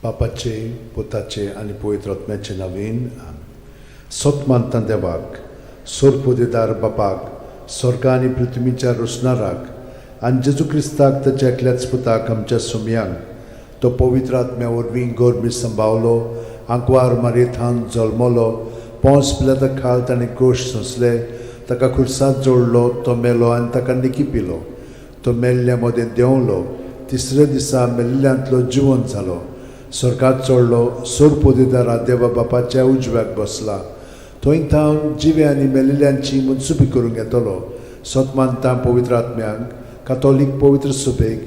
बापाचे, पुताचे आनी पवित्र आत्म्याचे नवीन. सत मानता देवाक, सोरपोदेदार बापाक, स्वर्गा आनी पृथ्वीच्या रोसणाराक, आनी जेजू क्रिस्ताक, ताच्या एकल्याच पुताक, आमच्या सुमयांक, तो पवित्र आत्म्या वरवीं गर्भी संभावलो, आंकवार मारयेथान जल्मलो, पोंस पिलाता खाल ताणें कोश सोंसले, ताका खुर्सांत जोडलो, तो मेलो आनी ताका निकी पिलो, तो मेल्ल्या मदें देंवलो, तिसऱ्या दिसा मेल्ल्यांतलो जिवन जालो, स्वर्गात चडलो, सोरपोदेदारा देवा बापाच्या उजव्याक बसला, थंय थावन जिवे आनी मेलिल्ल्यांची मनसुबी करूंक येतलो. सत मानता पवित्र आत्म्यांक, कातोलीक पवित्र सुबेक,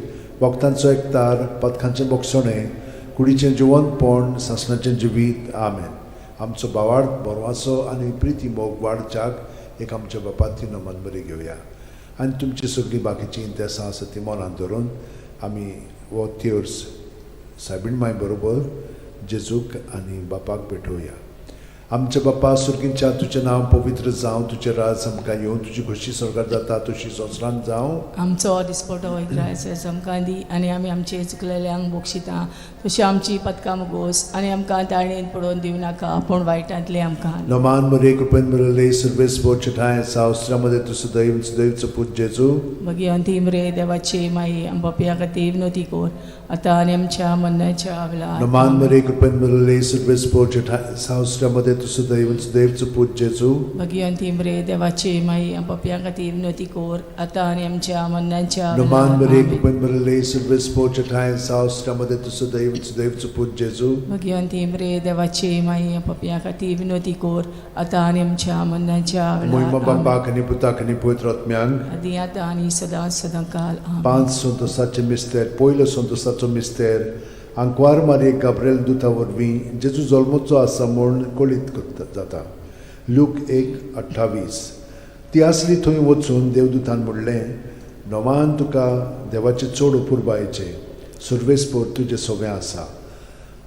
वखदांचो एकतार, पदकांचें बोगसणें, कुडीचें जिवनपण, सासणाचें जिवीत. आमेन. आमचो भावार्थ, बरवासो आनी प्रिती मोग वाडच्याक एक आमच्या बापाती नमन बरी घेवया आनी तुमची सगळीं बाकीचीं इंतेसां आसा ती मनांत धरून आमी हो तेर्स सायबीण माय बरोबर जेजूक आनी बापाक भेटोवया. आमच्या बापा सुर्गींच्या, तुजें नांव पवित्र जावं, तुजें राज आमकां येवं, तुजी खोशी स्वर्गार जाता तशी संवसारांत जावं. आमचो दिसपटो ग्रास आमकां दी आनी आमी आमचे चुकलेल्यांक बक्षिता तशी आमची पदकां मुगोस आनी आमकां ताळणेन पडोवन दिवं नाका, पूण वायटांतलें आमकां. नमान मरे, कृपेन भरले, सर्वेस्पोर ठांय सावस्त्रामध्ये तूं सदैव सदैवचो पूत जेजू. भगिवंती मरे देवाची माई, आमच्या खातीर विनोती कोर, आतां आनी आमच्या मरणाच्या वेळार. नमान मरे, कृपेन भरले, सर्वेस्पोर ठांय सावस्त्रामध्ये तूं सदैव सदैवचो पूत जेजू. भगिवंती मरे देवाची माई, आमच्या खातीर विनोती कोर, आतां आनी आमच्या मरणाच्या नमान वेळार. मरे, आमेन. कृपेन भरले, सर्वेस्पोर ठांय सावस्त्रामध्ये तूं सदैव सदैवचो पूत जेजू. भगिवंती मरे देवाची माई, आमच्या खातीर विनोती कोर, आतां आनी आमच्या मरणाच्या मोहिमा वेळार. आमेन. बापाक आनी पुताक आनी पवित्र आत्म्यांक. आदी आतां आनी सदां सदां काल. आमेन. पांच संतोसाचे मिस्तेर. पयलो संतोसाचो मिस्तेर, आंकवार मारयेक गाब्रेल दुता वरवीं जेजू जल्मचो आसा म्हूण कळीत करता जाता. लूक 1:28. ती आसली थंय वचून देवदूतान म्हणलें, नोमान तुका देवाचें चड अपुरबायेचें, सर्वेस्पोर तुजें सगळें आसा.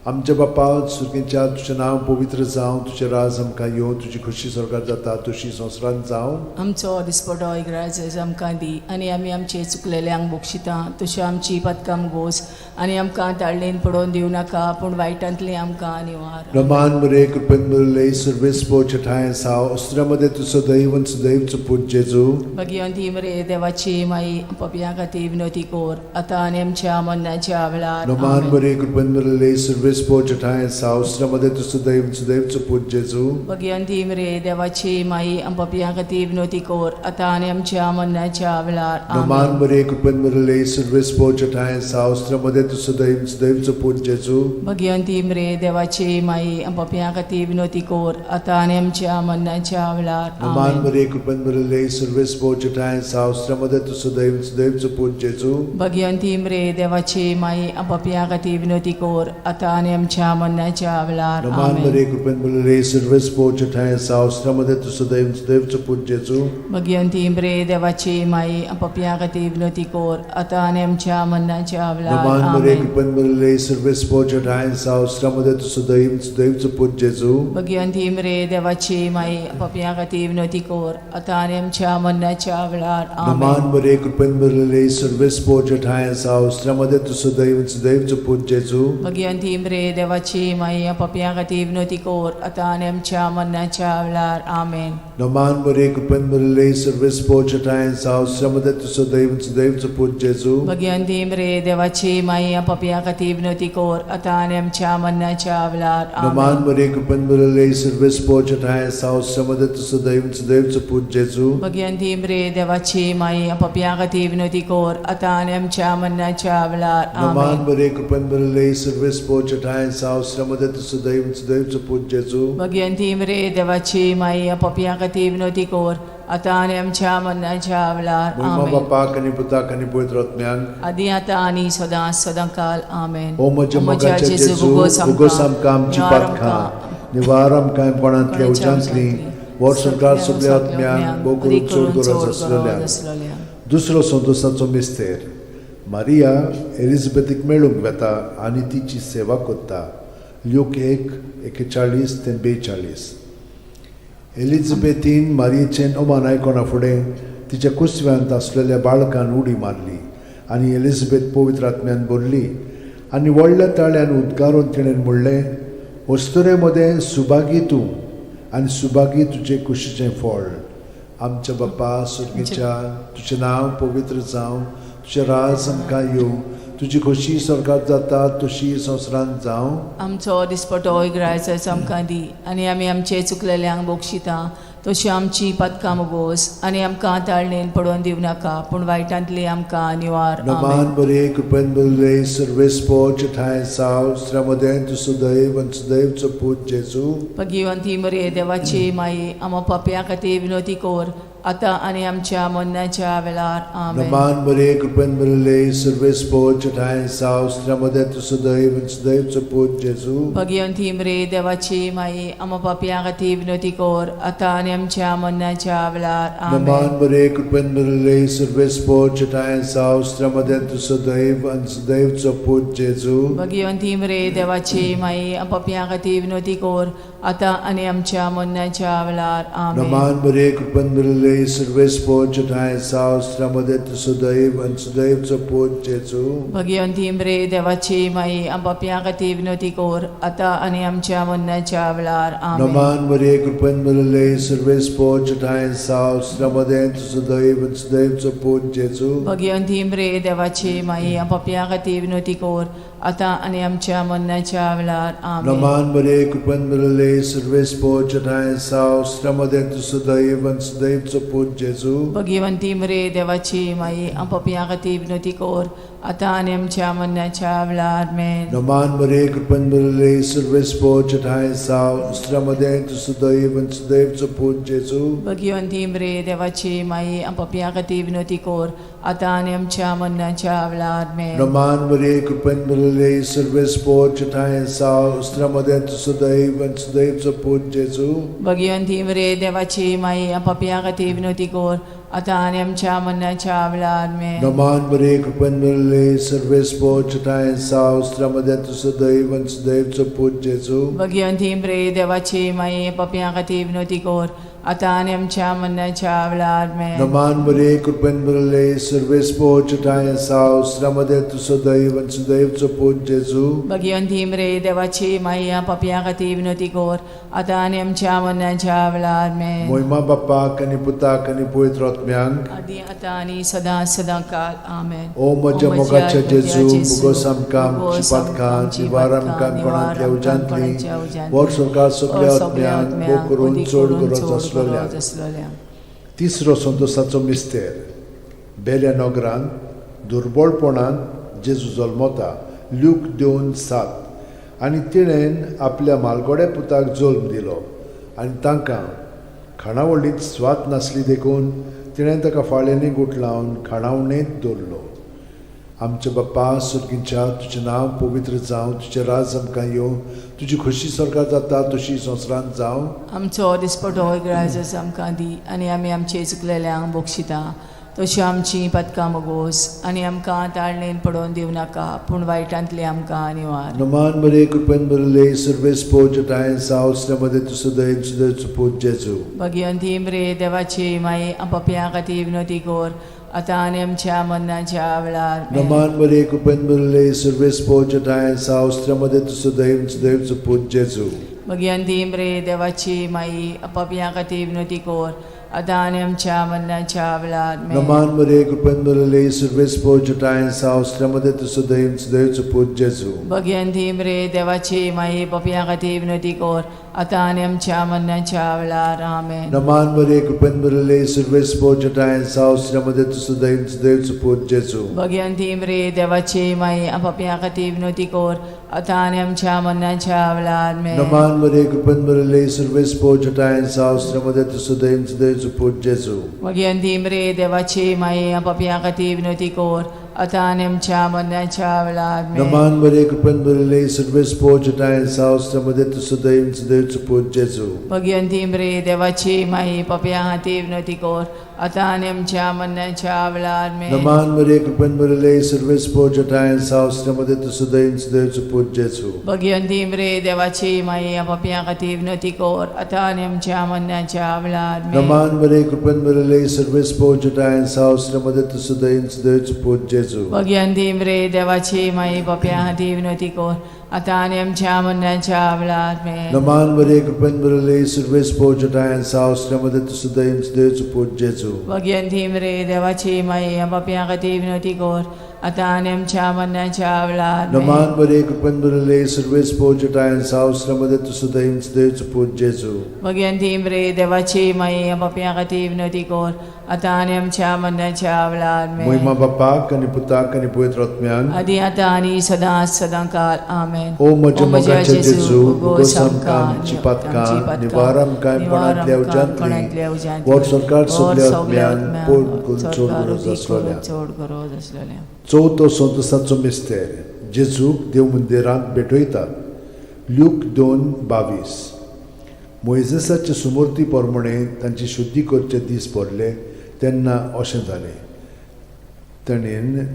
आमच्या बापा सुर्गेच्या, तुजें नांव पवित्र जावं, तुजें राज आमकां येवं, तुजी खोशी स्वर्गार जाता तशी संवसारांत जावं. आमचो दिसपटो इग्राज आमकां दी आनी आमी आमचे चुकलेल्यांक बक्षिता तशी आमची पदकां गोस आनी आमकां ताळणेन पडोवन दिवं नाका, पूण वायटांतलें आमकां निवार. रमान मरे, कृपेन भरले, सर्वेस्पोर ठांय साव अस्त्रामध्ये तूं सदैव सदैवचो पूत जेजू. भगिवंती मरे देवाची माई, पपया खातीर विनोती कोर, आतां आनी आमच्या मरणाच्या वेळार. रमान आमेन. मरे, कृपेन भरले, सर्वेस्पोर ठांय साव अस्त्रामध्ये तूं सदैव सदैवचो पूत जेजू. भगिवंती मरे देवाची माई, पपया खातीर विनोती कोर, आतां आनी आमच्या मरणाच्या वेळार. रमान आमेन. मरे, कृपेन भरले, सर्वेस्पोर ठांय साव अस्त्रामध्ये तूं सदैव सदैवचो पूत जेजू. भगिवंती मरे देवाची माई, पपया खातीर विनोती कोर, आतां आनी आमच्या मरणाच्या वेळार. रमान आमेन. मरे, कृपेन भरले, सर्वेस्पोर ठांय साव अस्त्रामध्ये तूं सदैव सदैवचो पूत जेजू. भगिवंती मरे देवाची माई, पपया खातीर विनोती कोर, आतां आनी आमच्या मरणाच्या वेळार. रमान आमेन. मरे, कृपेन भरले, सर्वेस्पोर ठांय साव अस्त्रामध्ये तूं सदैव सदैवचो पूत जेजू. भगिवंती मरे देवाची माई, पपया खातीर विनोती कोर, आतां आनी आमच्या मरणाच्या वेळार. रमान मरे, आमेन. कृपेन भरले, सर्वेस्पोर ठांय साव अस्त्रामध्ये तूं सदैव सदैवचो पूत जेजू. भगिवंती मरे देवाची माई, पपया खातीर विनोती कोर, आतां आनी आमच्या मरणाच्या वेळार. रमान आमेन. मरे, कृपेन भरले, सर्वेस्पोर ठांय साव अस्त्रामध्ये तूं सदैव सदैवचो पूत जेजू. भगिवंती मरे देवाची माई, पपया खातीर विनोती कोर, आतां आनी आमच्या मरणाच्या वेळार. आमेन. रमान मरे, कृपेन भरले, सर्वेस्पोर ठांय साव अस्त्रामध्ये तूं सदैव सदैवचो पूत जेजू. भगिवंती मरे देवाची माई, पपया खातीर विनोती कोर, आतां आनी आमच्या मरणाच्या वेळार. रमान आमेन. मरे, कृपेन भरले, सर्वेस्पोर ठांय साव अस्त्रामध्ये तूं सदैव सदैवचो पूत जेजू. भगिवंती मरे देवाची माई, पपया खातीर विनोती कोर, आतां आनी आमच्या मरणाच्या वेळार. रमान आमेन. मरे, कृपेन भरले, सर्वेस्पोर ठांय साव अस्त्रामध्ये तूं सदैव सदैवचो पूत जेजू. भगिवंती मरे देवाची माई, पपया खातीर विनोती कोर, आतां आनी आमच्या मरणाच्या वेळार. महिमा आमेन. बापाक आनी पुताक आनी पवित्र आत्म्याक. आदी आतां आनी सदां सदां काल. आमेन. ओ म्हज्या मोगाच्या जेजू, उगोस आमकां आमची पातकां, निवार आमकां कोणांतल्या उज्यांतली, वर्सभर सगल्या आत्म्यांक, भोव करून चड गरज आसलेल्या. दुसरो संतोसाचो मिस्तेर, मारिया एलिझाबेथीक मेळूंक वेता आनी तिची सेवा करता. ल्यूक 1:41 ते 42. एलिझाबेथीन मारियेचें अमान आयकना फुडें तिच्या कुसव्यांत आसलेल्या बाळकान उडी मारली आनी एलिझाबेथ पवित्र आत्म्यान भरली. आनी व्हडल्या ताळ्यान उद्गारून तिणें म्हणलें, अस्तुरे मदें सुभागी तूं आनी सुभागी तुजे कुशीचें फळ. आमच्या बापा सुर्गीच्या, तुजें नांव पवित्र जावं, तुजें राज आमकां येवं, तुजी खोशी स्वर्गात जाता तशी संवसारांत जावं. आमचो दिसपटो इगरायचो आमकां दी आनी आमी आमचे चुकलेल्यांक बक्षिता तशी आमची पातकां मोगोस आनी आमकां ताळणेन पडोवन दिवं नाका पूण वायटांतली आमकां निवार. आमेन. नमान बरे कृपेन बरले सर्वेस्पोच ठांय साव श्रमदें तूं सुदैव आनी सुदैवचो पूत जेजू. भगिवंती मरे देवाची माई, आमा पापया खातीर विनोती कर आतां आनी आमच्या मरणाच्या वेळार. आमेन. नमान बरे कृपेन बरले सर्वेस्पोच ठांय साव श्रमदें तूं सुदैव आनी सुदैवचो पूत जेजू. भगिवंती मरे देवाची माई, आमा पापया खातीर विनोती कर आतां आनी आमच्या मरणाच्या वेळार. आमेन. नमान बरे कृपेन बरले सर्वेस्पोच ठांय साव श्रमदें तूं सुदैव आनी सुदैवचो पूत जेजू. भगिवंती मरे देवाची माई, पापया खातीर विनोती कर आतां आनी आमच्या मरणाच्या वेळार. आमेन. नमान बरे कृपेन बरले सर्वेस्पोच ठांय साव श्रमदें तूं सुदैव आनी सुदैवचो पूत जेजू. भगिवंती मरे देवाची माई, पापया खातीर विनोती कर आतां आनी आमच्या मरणाच्या वेळार. आमेन. नमान मरिये कृपेन भरिल्ले सर्वेस्पोच ठांय साव श्रमदें तुजो दैव आनी सुदैवचो पूत जेजू. भगिवंती मरे देवाची माई, पापया खातीर विनोती कर आतां आनी आमच्या मरणाच्या वेळार. आमेन. नमान मरिये कृपेन भरिल्ले सर्वेस्पोच ठांय साव श्रमदें तुजो दैव आनी सुदैवचो पूत जेजू. भगिवंती मरे देवाची माई, पापया खातीर विनोती कर आतां आनी आमच्या मरणाच्या वेळार. आमेन. नमान मरिये कृपेन भरिल्ले सर्वेस्पोच ठांय साव श्रमदें तुजो दैव आनी सुदैवचो पूत जेजू. भगिवंती मरे देवाची माई, पापया खातीर विनोती कर आतां आनी आमच्या मरणाच्या वेळार. आमेन. नमान मरिये कृपेन भरिल्ले सर्वेस्पोच ठांय साव श्रमदें तुजो दैव आनी सुदैवचो पूत जेजू. भगिवंती मरे देवाची माई, पापया खातीर विनोती कर आतां आनी आमच्या मरणाच्या वेळार. आमेन. नमान मरिये कृपेन भरिल्ले सर्वेस्पोच ठांय साव श्रमदें तुजो दैव आनी सुदैवचो पूत जेजू. भगिवंती मरे देवाची माई, पापया खातीर विनोती कर आतां आनी आमच्या मरणाच्या वेळार. आमेन. नमान मरिये कृपेन भरिल्ले सर्वेस्पोच ठांय साव श्रमदें तुजो दैव आनी सुदैवचो पूत जेजू. भगिवंती मरे देवाची माई, पापया खातीर विनोती कर आतां आनी आमच्या मरणाच्या वेळार. आमेन. मोहिमा बाप्पाक आनी पुताक आनी पवित्र आत्म्यांक, आदी आतां आनी सदां सदां काल. आमेन. ओ म्हज्या मोगाच्या जेजू, मुगोस आमकां आमची पातकां निवार आमकां कोणांतल्या उज्यांतली वर सरकार सगल्या आत्म्यांक भोग करून चड गरज आसलेल्या. तिसरो संतोसाचो मिस्तेर. बेल्या नगरांत दुर्बळपणान जेजू जल्मता. ल्यूक 2:7. आनी तिणेन आपल्या मालगोड्या पुताक जल्म दिलो आनी तांकां खाणावळींत स्वाद नासली देखून तिणें ताका फाळ्यांनी गुठलावन खाणावणेंत दवरलो. आमच्या बाप्पा सुर्गींच्या, तुजें नांव पवित्र जावं, तुजें राज आमकां येवं, तुजी खोशी स्वर्गात जाता तशी संवसारांत जावं. आमचो दिसपटो इगराजस आमकां दी आनी आमी आमचे चुकलेल्यांक बक्षिता तशी आमची पदकां मोगोस आनी आमकां ताळणेन पडोवन दिवं नाका पूण वायटांतली आमकां निवार. नमान मरे कृपेन भरिल्ले सर्वेस्पोज ठांय सावसल्यामध्ये तूं सदैव सदैव पूत जेजू. भगिवंती मरे देवाची माई, पापयां खातीर विनोती कर आतां आनी आमच्या मरणाच्या वेळार. आमेन. नमान मरे कृपेन भरिल्ले सर्वेस्पोज ठांय सावसल्यामध्ये तूं सदैव सदैव पूत जेजू. भगिवंती मरे देवाची माई, पापयां खातीर विनोती कर आतां आनी आमच्या मरणाच्या वेळार. आमेन. नमान मरे कृपेन भरिल्ले सर्वेस्पोज ठांय सावसल्यामध्ये तूं सदैव सदैव पूत जेजू. भगिवंती मरे देवाची माई, पापयां खातीर विनोती कर आतां आनी आमच्या मरणाच्या वेळार. आमेन. नमान मरे कृपेन भरिल्ले सर्वेस्पोज ठांय सावसल्यामध्ये तूं सदैव सदैव पूत जेजू. भगिवंती मरे देवाची माई, पापयां खातीर विनोती कर आतां आनी आमच्या मरणाच्या वेळार. आमेन. नमान मरे कृपेन भरिल्ले सर्वेस्पोज ठांय सावसल्यामध्ये तूं सदैव सदैव पूत जेजू. भगिवंती मरे देवाची माई, पापयां खातीर विनोती कर आतां आनी आमच्या मरणाच्या वेळार. आमेन. नमान मरे कृपेन भरिल्ले सर्वेस्पोज ठांय सावसल्यामध्ये तूं सदैव सदैव पूत जेजू. भगिवंती मरे देवाची माई, पापयां खातीर विनोती कर आतां आनी आमच्या मरणाच्या वेळार आमेन. नमान मरिये, कृपेन भरिल्ले, सर्वेस्पोर जटायन साव, श्रीमते तुसुदयन सुदैवचो पूत जेजू. भगिवंती मरे देवाची माई, पापयां खातीर विनवती कर आतां आनी आमच्या मरणाच्या वेळार आमेन. नमान मरिये, कृपेन भरिल्ले, सर्वेस्पोर जटायन साव, श्रीमते तुसुदयन सुदैवचो पूत जेजू. भगिवंती मरे देवाची माई, पापयां खातीर विनवती कर आतां आनी आमच्या मरणाच्या वेळार आमेन. नमान मरिये, कृपेन भरिल्ले, सर्वेस्पोर जटायन साव, श्रीमते तुसुदयन सुदैवचो पूत जेजू. भगिवंती मरे देवाची माई, पापयां खातीर विनवती कर आतां आनी आमच्या मरणाच्या वेळार आमेन. नमान मरिये, कृपेन भरिल्ले, सर्वेस्पोर जटायन साव, श्रीमते तुसुदयन सुदैवचो पूत जेजू. भगिवंती मरे देवाची माई, पापयां खातीर विनवती कर आतां आनी आमच्या मरणाच्या वेळार आमेन. मोहिमा बापाक आनी पुताक आनी पवित्र आत्म्यान, आदी आतां आनी सदां सदां काल आमेन. ओ म्हज्या मोगाचे जेजू, उगोस आमकां आमची पातकां, निवार आमकां कोणांतल्या उज्यांतली, वर सरकार सगल्या आत्म्यान पोट करून चड गरज आसलेल्या. चड गरज आसलेल्या. चवथो संतोसाचो मिस्तेर, जेजूक देव मंदिरांत भेटयतात. ल्यूक 2:22. मोयजेसाचे सुमूर्ती प्रमाणे तांची शुद्धी करचे दीस पडले तेन्ना अशें जालें, ताणें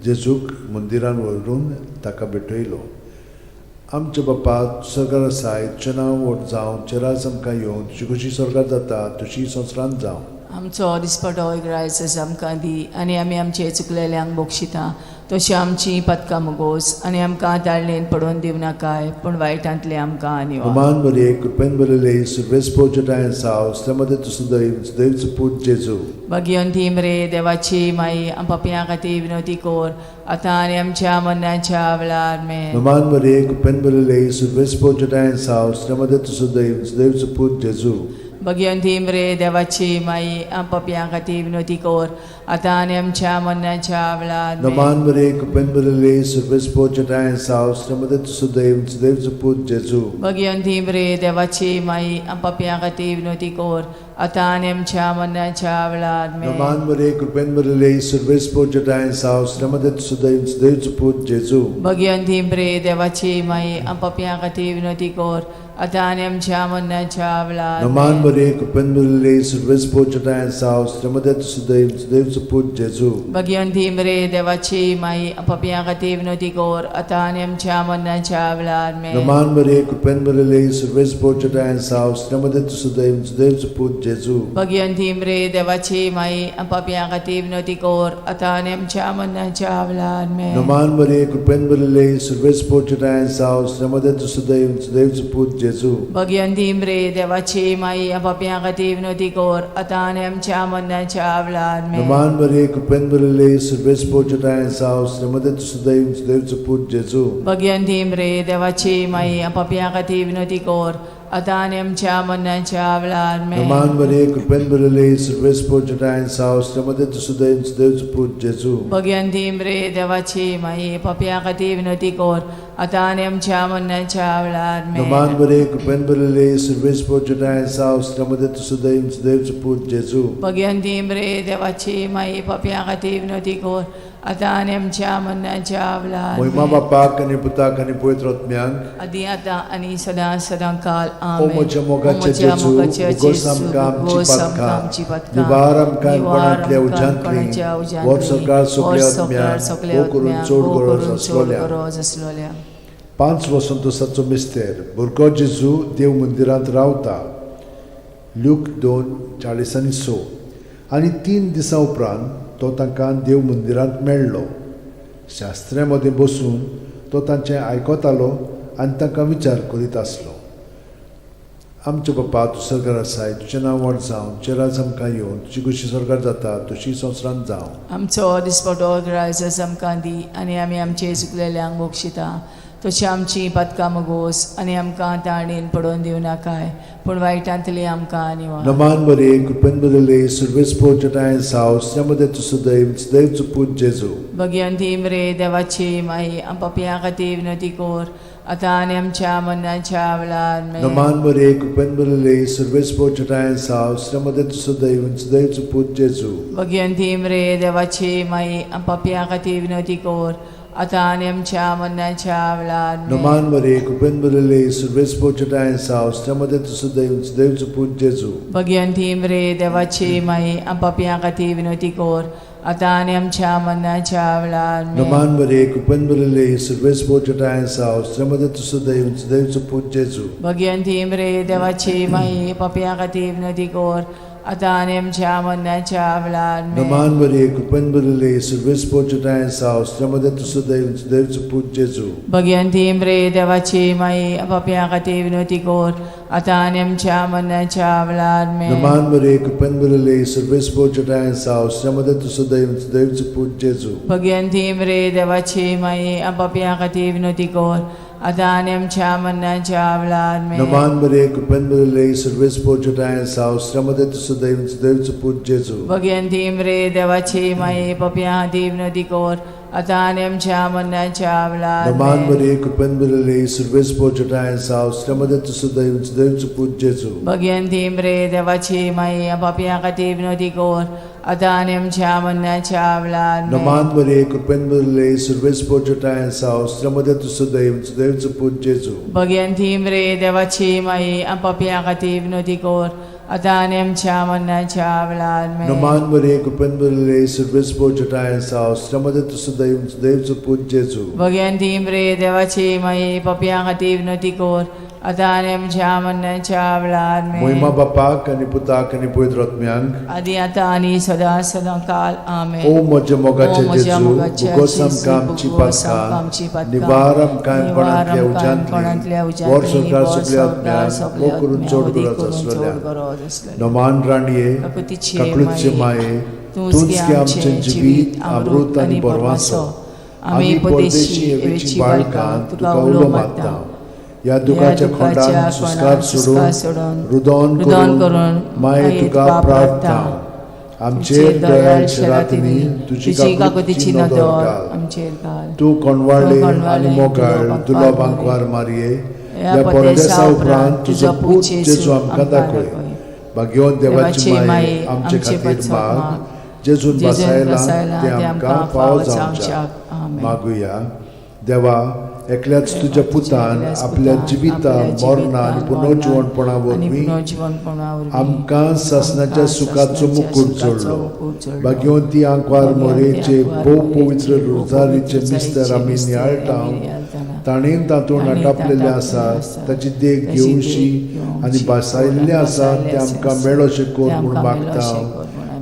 जेजूक मंदिरान व्हरून ताका भेटयलो. आमच्या बापा सरकार आसाय, तुजें नांव व्हड जावं, तुजें राज आमकां येवं, तुजी खोशी स्वर्गार जाता तशी संवसारांत जावं. आमचो दिसपटो ग्रायस आमकां दी आनी आमी आमचे चुकलेल्यांक बक्षिता तशी आमची पदकां मुगोस आनी आमकां ताळणेन पडोवन दिवं नाकाय, पूण वायटांतले आमकां निवार. नमान मरिये, कृपेन भरिल्ले, सर्वेस्पोर जटायन साव, श्रीमते तुसुदैव सुदैवचो पूत जेजू. भगिवंती मरे देवाची माई, पापयां खातीर विनवती कर आतां आनी आमच्या मरणाच्या वेळार आमेन. नमान मरिये, कृपेन भरिल्ले, सर्वेस्पोर जटायन साव, श्रीमते तुसुदैव सुदैवचो पूत जेजू. भगिवंती मरे देवाची माई, पापयां खातीर विनवती कर आतां आनी आमच्या मरणाच्या वेळार आमेन. नमान मरिये, कृपेन भरिल्ले, सर्वेस्पोर जटायन साव, श्रीमते तुसुदैव सुदैवचो पूत जेजू. भगिवंती मरे देवाची माई, पापयां खातीर विनवती कर आतां आनी आमच्या मरणाच्या वेळार आमेन. नमान मरिये, कृपेन भरिल्ले, सर्वेस्पोर जटायन साव, श्रीमते तुसुदैव सुदैवचो पूत जेजू. भगिवंती मरे देवाची माई, पापयां खातीर विनवती कर आतां आनी आमच्या मरणाच्या वेळार नमान आमेन. मरिये, कृपेन भरिल्ले, सर्वेस्पोर जटायन साव, श्रीमते तुसुदैव सुदैवचो पूत जेजू. भगिवंती मरे देवाची माई, पापयां खातीर विनवती कर आतां आनी आमच्या मरणाच्या वेळार आमेन. नमान मरिये, कृपेन भरिल्ले, सर्वेस्पोर जटायन साव, श्रीमते तुसुदैव सुदैवचो पूत जेजू. भगिवंती मरे देवाची माई, पापयां खातीर विनवती कर आतां आनी आमच्या मरणाच्या वेळार आमेन. नमान मरिये, कृपेन भरिल्ले, सर्वेस्पोर जटायन साव, श्रीमते तुसुदैव सुदैवचो पूत जेजू. भगिवंती मरे देवाची माई, पापयां खातीर विनवती कर आतां आनी आमच्या मरणाच्या वेळार आमेन. नमान मरिये, कृपेन भरिल्ले, सर्वेस्पोर जटायन साव, श्रीमते तुसुदैव सुदैवचो पूत जेजू. भगिवंती मरे देवाची माई, पापयां खातीर विनवती कर आतां आनी आमच्या मरणाच्या वेळार आमेन. नमान मरिये, कृपेन भरिल्ले, सर्वेस्पोर जटायन साव, श्रीमते तुसुदैव सुदैवचो पूत जेजू. भगिवंती मरे देवाची माई, पापयां खातीर विनवती कर आतां आनी आमच्या मरणाच्या वेळार आमेन. नमान मरिये, कृपेन भरिल्ले, सर्वेस्पोर जटायन साव, श्रीमते तुसुदैव सुदैवचो पूत जेजू. भगिवंती मरे देवाची माई, पापयां खातीर विनवती कर आतां आनी आमच्या मरणाच्या वेळार मोहिमा आमेन. बापाक आनी पुताक आनी पवित्र आत्म्याक, आदी आतां आनी सदां सदां काल ओ आमेन. म्हज्या मोगाचे ओ म्हज्या जेजू, मोगाचे उगोस जेजू, आमकां आमची उगोस आमकां पातकां, आमची पातकां, निवार आमकां निवार कोणांतल्या आमकां उज्यांतली, कोणाच्या उज्यांतली, वर सरकार सगल्या वर सरकार आत्म्याक, सगल्या भोव करून आत्म्याक, चड भोव गरज करून चड आसलोल्या. गरज आसलोल्या. 5 वसंतोसाचो मिस्तेर, भुरगो जेजू देव मंदिरांत रावता. ल्यूक 2:46. आनी 3 दिसां उपरांत तो तांकां देव मंदिरांत मेळ्ळो. शास्त्र्यां मदें बसून तो तांचें आयकतालो आनी तांकां विचार करीत आसलो. आमच्या बापा, तूं सरकार आसाय, तुजें नांव व्हड जावं, तुजें राज आमकां येवं, तुजी खोशी स्वर्गार जाता तशी संवसारांत जावं. आमचो दिसपटो ग्रायस आमकां दी आनी आमी आमचे चुकलेल्यांक बक्षिता तशी आमची पातकां मुगोस आनी आमकां ताणेन पडोवन दिवं नाकाय, पूण वायटांतली आमकां निवार. नमान मरिये, कृपेन भरिल्ले, सर्वेस्पोर जटायन साव, श्रीमते तुसुदैव सुदैवचो पूत जेजू. भगिवंती मरे देवाची माई, पापयां खातीर विनवती कर आतां आनी आमच्या मरणाच्या वेळार आमेन. नमान मरिये, कृपेन भरिल्ले, सर्वेस्पोर जटायन साव, श्रीमते तुसुदैव सुदैवचो पूत जेजू. भगिवंती मरे देवाची माई, पापयां खातीर विनवती कर आतां आनी आमच्या मरणाच्या वेळार आमेन. नमान मरे कृपेन भरिल्ले सुर्वेस पोचटाय साव श्रमदे तुसु देव देवचो पूत जेजू. भगवंती मरे देवाची माई आमच्या खातीर विनवती कर आतां आनी आमच्या मरणाच्या वेळार आमेन. नमान मरे कृपेन भरिल्ले सुर्वेस पोचटाय साव श्रमदे तुसु देव देवचो पूत जेजू. भगवंती मरे देवाची माई पापया खातीर विनवती कर आतां आनी आमच्या मरणाच्या वेळार आमेन. नमान मरे कृपेन भरिल्ले सुर्वेस पोचटाय साव श्रमदे तुसु देव देवचो पूत जेजू. भगवंती मरे देवाची माई पापया खातीर विनवती कर आतां आनी आमच्या मरणाच्या वेळार आमेन. नमान मरे कृपेन भरिल्ले सुर्वेस पोचटाय साव श्रमदे तुसु देव देवचो पूत जेजू. भगवंती मरे देवाची माई पापया खातीर विनवती कर आतां आनी आमच्या मरणाच्या वेळार आमेन. नमान मरे कृपेन भरिल्ले सुर्वेस पोचटाय साव श्रमदे तुसु देव देवचो पूत जेजू. भगवंती मरे देवाची माई पापया खातीर विनवती कर आतां आनी आमच्या मरणाच्या वेळार नमान आमेन. मरे कृपेन भरिल्ले सुर्वेस पोचटाय साव श्रमदे तुसु देव देवचो पूत जेजू. भगवंती मरे देवाची माई पापया खातीर विनवती कर आतां आनी आमच्या मरणाच्या वेळार आमेन. नमान मरे कृपेन भरिल्ले सुर्वेस पोचटाय साव श्रमदे तुसु देव देवचो पूत जेजू. भगवंती मरे देवाची माई पापया खातीर विनवती कर आतां आनी आमच्या मरणाच्या वेळार आमेन. नमान मरे कृपेन भरिल्ले सुर्वेस पोचटाय साव श्रमदे तुसु देव देवचो पूत जेजू. भगवंती मरे देवाची माई पापया खातीर विनवती कर आतां आनी आमच्या मरणाच्या वेळार आमेन. मोहिमा बापाक आनी पुताक आनी पवित्र आत्म्यांक आदी आतां आनी सदां सदां काल आमेन. ओ म्हज्या मोगाचे ओ म्हज्या जेजू मोगाचे भुगोस जेजू, आमकां आमची भुगोस आमकां आमची पातकां पातकां, निवार आमकां कोणांतल्या कोणांतल्या उज्यांतली उज्यांतली, वर संवसार वर सगल्या संवसार आत्म्यांक सगल्या मोग करून आत्म्यांक, चड मोग गरज करून चड आसलेल्या गरज आसलेल्या. नमान राणये काकुतीचे काकळूतचे माये तूंच की आमचें जिवीत अमृत आनी बरवासो. आमी परदेशी हेवेची बाळकां तुका उलो मारता. ह्या दुखाच्या खोंडान सुस्कार सोडून रुदोन करून माये तुका प्रार्थना. आमचेर दयाळ शरातिनी तुजी काकुतीची नदर घाल. आमचेर घाल. तूं कोणवाळे आनी मोगाळ दुलो बांकवार मारये ह्या परदेसा उपरांत तुजो पूत जेजू आमकां दाखय. भाग्यवंत देवाची माये आमचे खातीर माग जेजून बसायला ते आमकां फावो जावच्याक. मागुया. देवा एकल्याच तुज्या पुतान आपल्या जिविता मरणा आनी पुनर्जिवणपणा वरवीं आमकां सासणाच्या सुखाचो मुकूट जोडलो. भाग्यवंती आंकवार मोरेचे भोव पवित्र रोजारीचे मिस्तर आमी नियाळटा ताणेन तातूंत आटापलेलें आसा ताची देख घेवशी आनी भासायल्लें आसा तें आमकां मेळोशें कर म्हूण मागता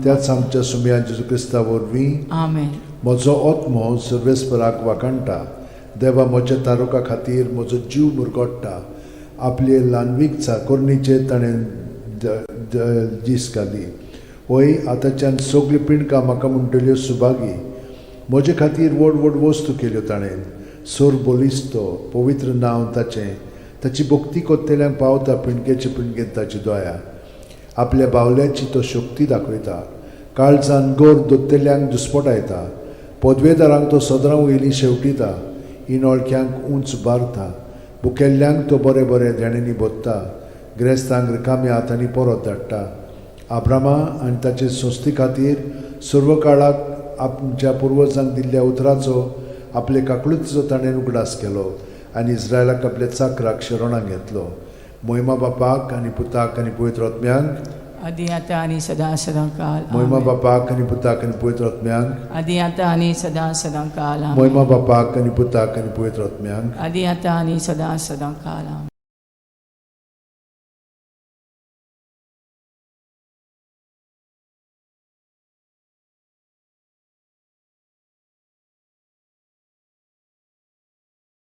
त्याच आमच्या सुमया जेजू क्रिस्ता वरवीं. आमेन. म्हजो आत्मो सर्वेस्पराक वाखाणटा. देवा म्हज्या तारुका खातीर म्हजो जीव मुरगोट्टा. आपले ल्हानवीक चाकोरणीचेर ताणें दीस घाली. वय आतांच्यान सगळीं पिंडकां म्हाका म्हणटल्यो सुभागी. म्हजे खातीर व्हड व्हड वस्तू केल्यो ताणें. सोर बलिस्तो पवित्र नांव ताचें. ताची भक्ती कोत्तेल्यांक पावता पिंडकेचे पिंडकेन ताची दया. आपल्या बावल्याची तो शक्ती दाखयता. काळजान गोर दोत्तेल्यांक दुस्पटायता. पदवेदारांक तो सदरां वयली शेवटिता. इनोळख्यांक उंच बारता. बुकेल्ल्यांक तो बरें बरें देण्यांनी भोत्ता. ग्रेस्तांक रिकाम्या हातांनी परत धाडटा. आब्रामा आनी ताचे संस्थे खातीर सर्व काळाक आमच्या पुर्वजांक दिल्ल्या उतराचो आपले काकळुतीचो ताणें उगडास केलो आनी इस्रायलाक आपल्या चाकराक शरणाक घेतलो. मोहिमा बापाक आनी पुताक आनी पवित्र आत्म्यांक. आदी आतां आनी सदां सदां काल मोहिमा आमेन. बापाक आनी पुताक आनी पवित्र आत्म्यांक. आदी आतां आनी सदां सदां काल आमेन. मोहिमा बापाक आनी पुताक आनी पवित्र आत्म्यांक. आदी आतां आनी सदां सदां काल आमेन.